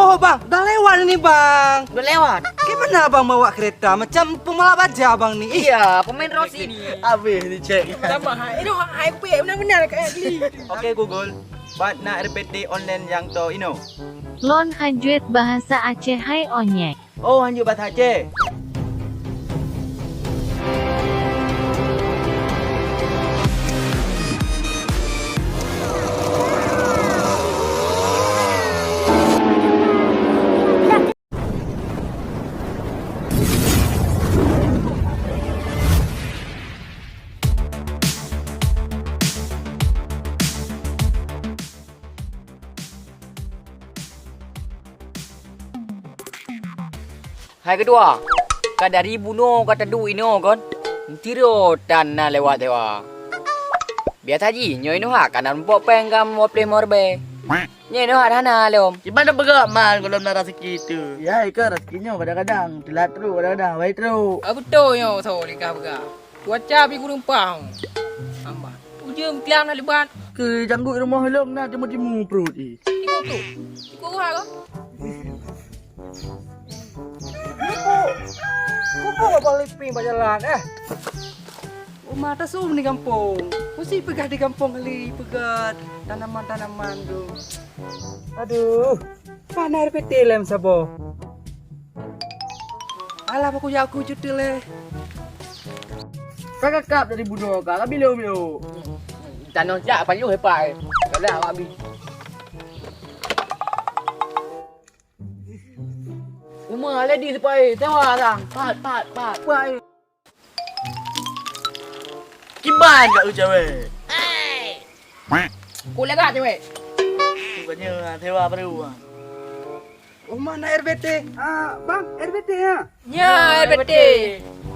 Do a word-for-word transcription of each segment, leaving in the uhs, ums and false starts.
Oh, bang, dah lewat ni, bang. Dah lewat? Gimana abang bawa kereta? Macam pembalap baja abang ni. Ih. Iya, pemain Rossi ni. Habis ni, cek. Tambah, hai. Eh, noh, hai, kupi, benar-benar, Kak Agli. Oke, Google. Bat na R P T online nyang to inoe. Lôn hanjeuet bahasa Aceh hai onyek. Oh, hanjeuet bahasa Aceh. Hai keudua, ka dari bunoe ka taduek inoe kon? Tiro tan na lewat dewa. Biasa jih nyoe inoe hak kana rumpok péng ka dua ploh limong ribèe. Nyoe inoe hak hana lom. Kiban tapeugah man gohlom na raseuki tu. Ya, ika raseuki nyoe kadang-kadang teulat trok, kadang-kadang awai trok. Ah, beutôi nyoe, so lika peugah. Cuaca pih kureueng paih. Hamba. Ujeuen tiang na lebat. Keu janggut rumoh lôn na timu-timu pruet jih. Iko tu. Iko uha ko. Kupu. Kupu abang liping bak jalan, eh. Uma tasum di gampông. Mesti peugah di gampông kali peugah tanaman-tanaman tu. Aduh. Mana R P T lem saboh? Alah, aku jak aku cuti leh. Ka kakap dari bunoe ka, ka bilo-bilo. Tanoh jak payoh hepai. Kada awak bi. Uma leh di sepai, sewa orang. Pat, pat, pat. Wah. Kiban kat cewek. Ku lega cewek. Bukannya sewa baru. Oh, mana R B T? Ah, bang, R B T ya? Nya, R B T.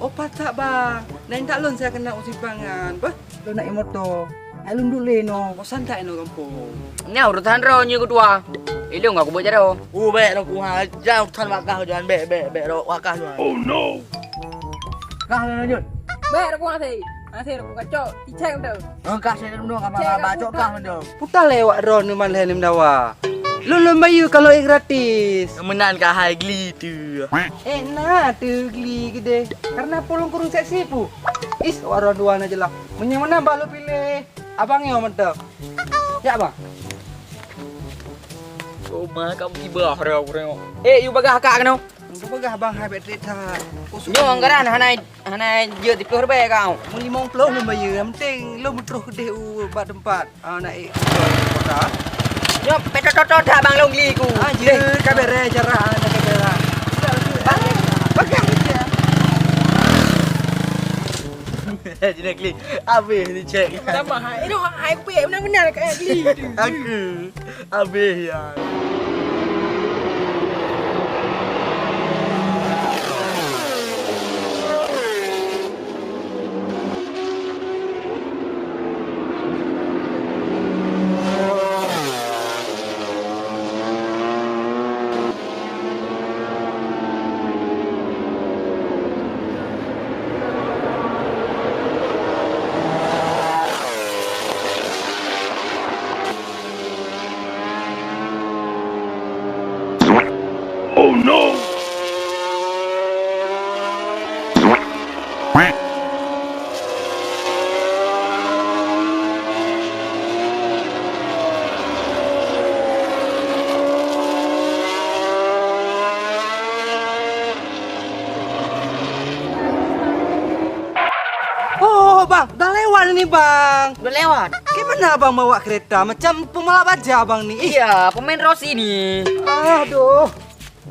Oh, patak bang. Nah, indak lôn saya kena usi pangan. Bah, lôn nak moto. Hai lôn dulu no. Bosan tak no kampung. Nya urusan ro nyu ketua. Ilung aku buat jaro. Oh, baik aku ha. Jauh tan wakah juan, baik, baik, baik ro wakah juan. Oh no. Kah lanjut. Baik aku ngasih. Ngasih aku kacau. Cicak tu. Oh, kah saya dulu ka ma bacok kah mendo. Putar lewat ro ni man leh ni mendawa. Lôn lôn bayeue kalau ék gratis. Meunan ka hai gli tu. Eh, na tu gli gede. Karena pulung kurung seksi pu. Is, waro dua na jelah. Meunyo mana bah lôn pilih? Abang nyoe mantap. Ya, bang. Oh, ma kamu tiba orang-orang. Eh, you bagah akak kena. Nyoe bagah abang hai baik that. Nyoe anggaran hana, hana jeuet siploh ribèe kau. Meulimong ploh lôn bayeue, yang penting lôn meutroh keudeh u bak teumpat. Ah, naik kota. Nyoe petot-tot dah bang long li ku. Ah, jeuet ka bere jarak, ah, jaga jarak. Bagah dia. Jinak li. Habis ni cek. Tambah hai. Eh, noh, hai kupi benar-benar kat li. Aku. Habis ya. Oh no! Oh, bang, dah lewat ni, bang. Dah lewat? Gimana abang bawa kereta? Macam pembalap aja abang ni. Ih. Iya, pemain Rossi ni. Aduh.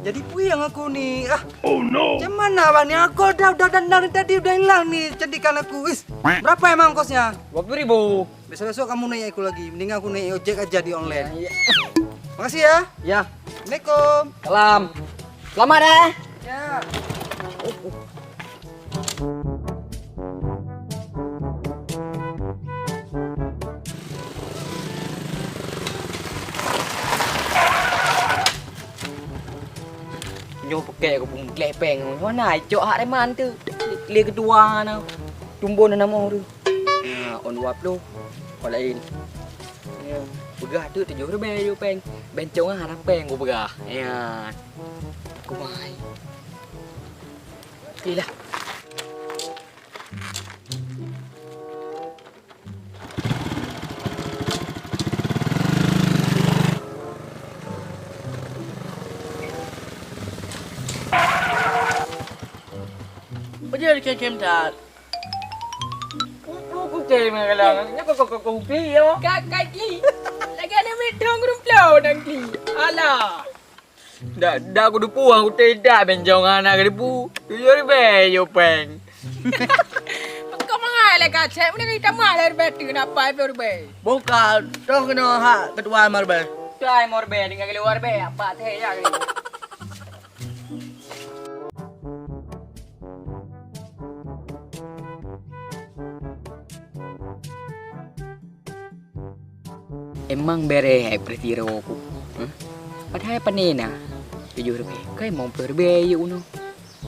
Jadi puyeng aku ni. Ah. Oh no. Macam mana abang ni? Aku dah, dah dandang ni tadi udah hilang ni cantikan aku. Is, berapa emang ongkosnya? Dua puluh ribu. Besok-besok kamu naik aku lagi. Mendingan aku naik ojek aja di online. Ya, ya. Makasih ya. Ya. Assalamualaikum. Salam. Selamat eh. Ya. Nyoe peuke keu bungkléh péng. Nyoe na icok hak reman tu. Lé keudua na. Tumbon na namoh tu. Nah, on dua puluh. Kau lain. Ya. Peugah tu tujoh ribèe yue péng. Bencong hana péng kupeugah. Nyan. Kumai. Ilah. Peue jeuet khem-khem that? Ku, ku, ku khem, kalau nyoe ku, ku, ku, ku khem, ya. Ka, ka kli. Lagèe aneuk miet thôn ureueng ploh nyang kli. Alah. Dak, dak kuteupeue, kuteudak bencong hana kuteupeue. Tujoh ribèe yue péng. Kau mangai lé ka cek, mending kita mah lé ribèe tu, napa ploh ribèe? Bukan, toh keunoe hak ketua lima ribèe. Ketua lima ribèe, tinggai keuluwa ribèe, apa teh ya. Emang bèrèh hai peureuti rokok ku, huh? Padahai pane na tujoh ribèe, kai limong ploh ribèe yue unoe.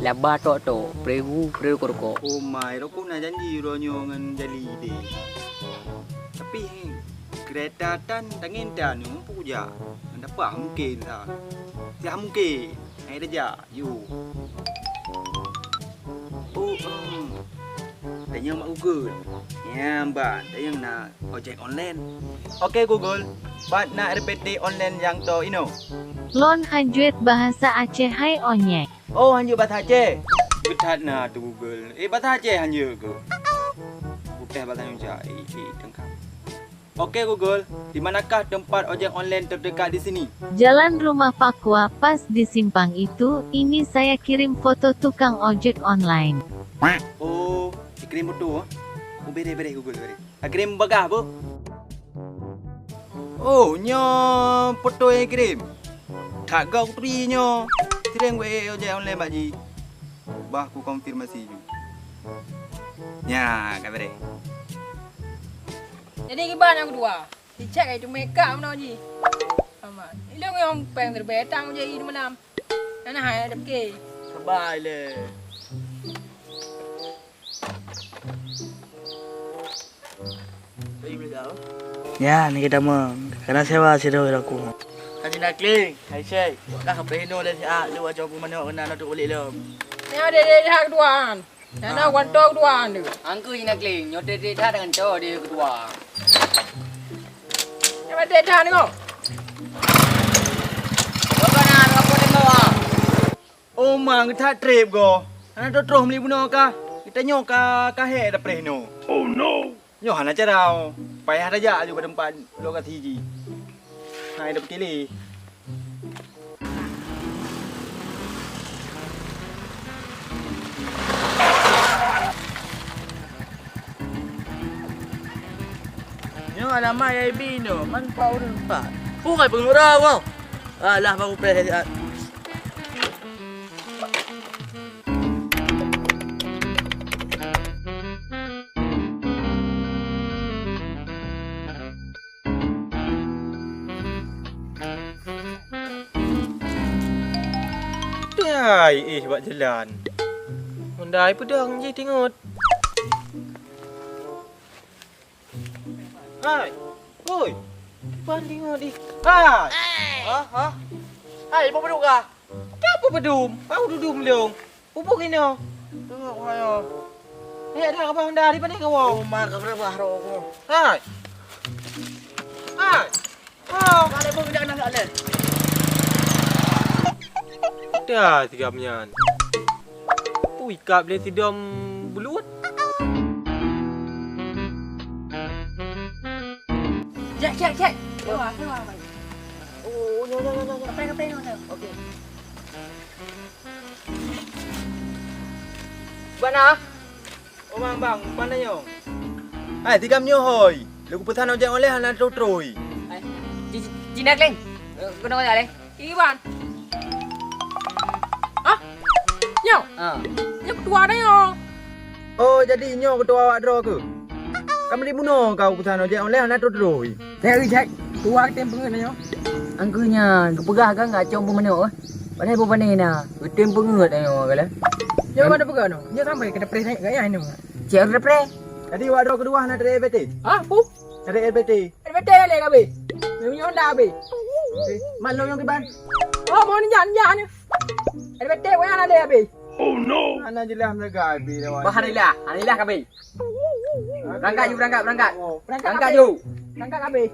Laba tok-tok, peureugu, peureugu rokok. Oh mai, rokok na janji uroe nyoe ngon Jali deh. Tapi, keureta tan, tangen tan, nyoe peue kujak? Ngon dapa mungken sa. Siah mungken, hai dejak. Yuk. Oh, em. Tanyong bak Google. Nyan ban, tanyong na ojek online. Oke Google, pat na R P T online nyang toe inoe? Lôn hanjeuet bahasa Aceh hai onyek. Oh, hanjeuet bahasa Aceh. Beuthat na tu Google. Eh, bahasa Aceh hanjeuet keuh. Putih bahasa Indonesia. Eh, eh, tengkam. Oke Google, di manakah tempat ojek online terdekat di sini? Jalan Rumah Pakua pas di simpang itu, ini saya kirim foto tukang ojek online. Oh, dikirim foto, eh? Oh, bereh, bereh Google, bereh. Kirim bagah, Bu. Oh, nyoe foto nyang kirim. That goe kuturi nyoe. Sering wéh ojek online bak jih. Bah kukonfirmasi ju. Nya, ka bereh. Jadi kiban nyang keudua, cicak ka itu makeup meunoe jih. Aman. Ilong nyang péng terbetang je di malam. Nana hai ada pike. Sabai le. Nya, ni kita meng. Kena sewa sidroe laku. Haji Nakling, hai Syek. Dah bereh inoe lé siat lu aja aku manok kena nak ulik lom. Nya ada deh dah keduaan. Nana wanto keduaan tu. Angku Haji Nakling, nyoe teuh that dengan cowok dia keduaan. Nya mati dah ni kau. Kau kan nak apa dia kau ah? Oh, mang that trip go. Hana troh-troh meuli bunoe kah? Kita nyoe ka, ka hék dapreh nyoe. Oh no. Nyoe hana cara. Payah tajak aju bak teumpat lokasi jih. Hai dah peutilih. Nyoe alamat I B nyoe, man pat ureueng pat. Peue kai peungura kau? Alah, baru preh siat. Dai éh bak jalan. Honda ai peudong jih tingot. Hai. Oi. Pan tingot ih. Hai. Ha? Ha? Hai, ibu beduk kah? Kenapa bedum? Kau dudum leung. Pupuk ino. Tengok kaya. Eh, ada abang dah di mana kau? Oh, mak, kau berapa roh kau? Hai. Hai. Oh. Kalau mau tidak nak leh. Dah tiga menyan. Ui, kap leh sidom belut. Cek, cek, cek. Keluar, keluar. Oh, no, no, no, no, no. Kapai, kapai, no, no. Okey. Bana. Oh, bang, bang, mana nyoe? Hai, tigam nyoe hoi. Leuku pesan ojek oleh hana trôi-trôi. Hai, Ji-, Ji-, Jinak, Leng. Eh, kena ojek, Leng. Iwan. Ah? Nyoe? Ah. Nyoe ketua dah nyoe. Oh, jadi nyoe ketua awak droe ke? Kamu di bunoe kau pesan ojek oleh hana trôi-trôi. Cek, cek. Tua tem peungeut nyoe. Angku nyan, geupeugah kan gak cong peumeunyoe, eh? Padahai bubani na, geutem peungeut nyoe kala. Nyoe mana peugah nyoe? Nyoe sampai ke depreh naik gaya nyoe. Cek depreh. Jadi awak droe keudua na dari R B T? Ah, pu? Dari R B T. R B T le kabe. Nyoe dah habéh. Eh, mak lôn nyang kiban. Oh, mau nijak, nijak ni. Ada betek, wayang ada habéh. Oh no. Hana jeulaih meulaga habéh dah. Bah, hana jeulaih, hana jeulaih kabéh. Berangkat ju, berangkat, berangkat. Oh. Berangkat ju. Berangkat habéh.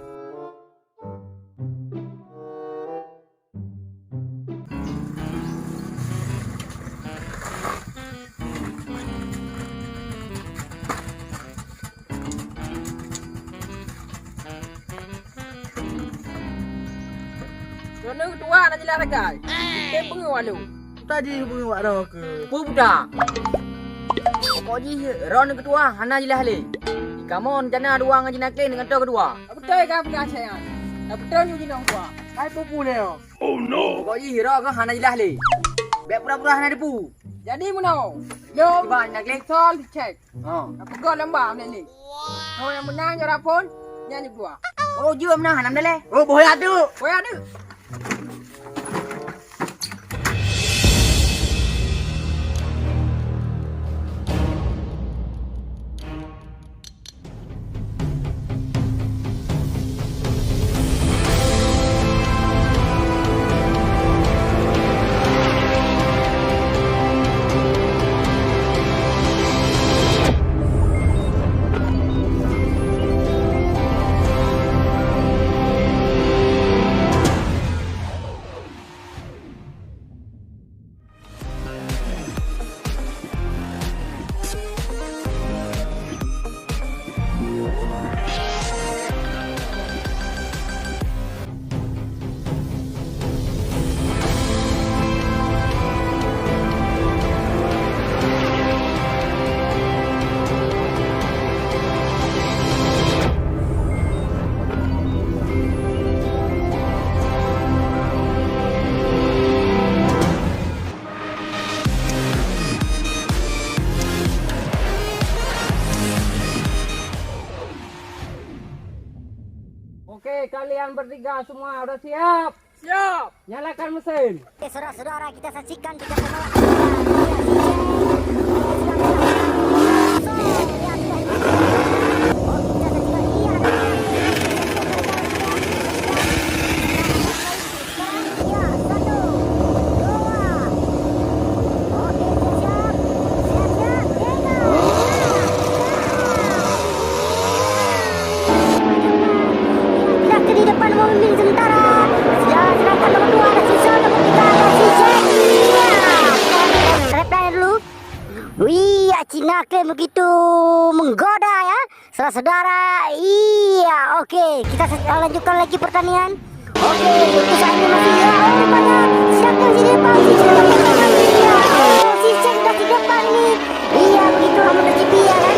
Droeneuh keudua hana jeulaih sagai. Tem peungeuh wak lôn. Tadi peungeuh wak droe keuh. Peue buta? Pokok jih droeneuh keudua hana jeulaih lé. Di kamoe rencana dua ngon Jinaklé ngon toh keudua. Beutôi ka peugah sayang. Dah beutôi nyoe jinoe dua. Hai peue-peue lé nyoe. Oh no. Pokok jih droe keuh hana jeulaih lé. Bèk pura-pura hana teupeue. Jadi meunoe. Lôn. Cuba Jinaklé. Sol cek. Ha. Ka peugah lamba meunan lé. Nyoe nyang meunang juara phôn, nyan jeuet dua. Oh, jeuet meunang hana meudaleh. Oh, boh ya tu. Boh ya tu. Oke, kalian bertiga semua udah siap? Siap! Nyalakan mesin. Oke, saudara-saudara, kita saksikan kita semua. Iya, satu, dua. Oke, siap-siap. Siap-siap, tiga. Sudah ke di depan mobil sementara. Sudah, sedangkan nomor dua ada Sisol, nomor tiga ada Sisek. Iya. Reply dulu. Wih, Cina Clay begitu menggoda ya. Saudara-saudara, iya, oke. Kita se-, lanjutkan lagi pertandingan. Oke, untuk saat ini masih, ya, oh, rupanya siapa yang di depan? Si Cek, oh, si Cek sudah di depan ini. Iya, begitu, Ahmad Rajibi, ya kan?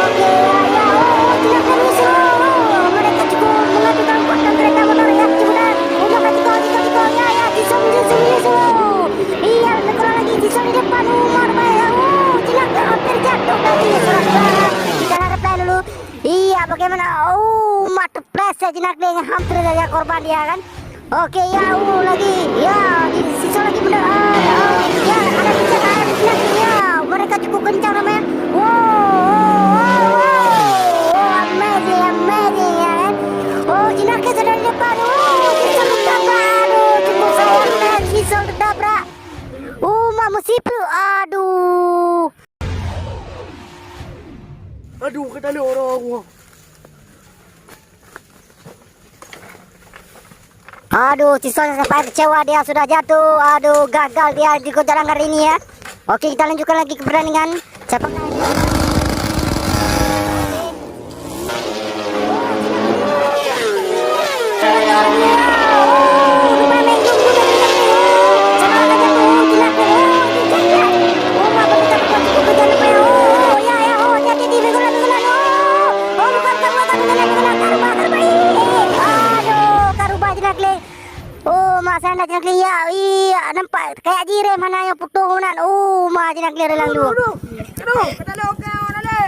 Oke, ya, ya, oh, oh, tidak ada musuh. Oh, mereka cukup mengajukan kuat dan kereta motor, ya, cukup dah. Oh, maka cukup, cukup, cukup, ya, ya, Jisung, Jisung, Jisung. Iya, lebih kurang lagi, Jisung di depan, Umar, ya, oh, celaka, hampir jatuh tadi, saudara-saudara. Kita harapkan dulu. Iya, bagaimana? Oh, mak terpleset Cina Clay, hampir saja korban dia kan. Oke, ya, uh, lagi. Ya, di sisa lagi benda. Ah, ah, ya, ada tiga, ada tiga. Ya, mereka cukup kencang namanya. Wow, wow, wow, wow. Oh, amazing, amazing, ya kan. Oh, Cina Clay sudah di depan. Oh, sisa tertabrak. Aduh, cukup sayang, kan. Sisa tertabrak. Oh, mak musibah. Aduh. Aduh, kena lé orang aku. Aduh, Cison sampai kecewa, dia sudah jatuh. Aduh, gagal dia di jalan hari ini ya. Oke, kita lanjutkan lagi ke pertandingan. Siapa? Oh, mak saya nak jenak liak. Iya, nampak kayak jireh mana yang putong nan. Oh, mak jenak liak dalam lu. Aduh, aduh, aduh, kata lu, oke, mana le?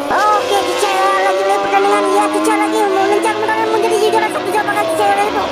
Oke, Cicak, lanjut lagi pertandingan. Iya, Cicak lagi mengencang, mengencang, menjadi juara satu, siapa kan Cicak lagi tu?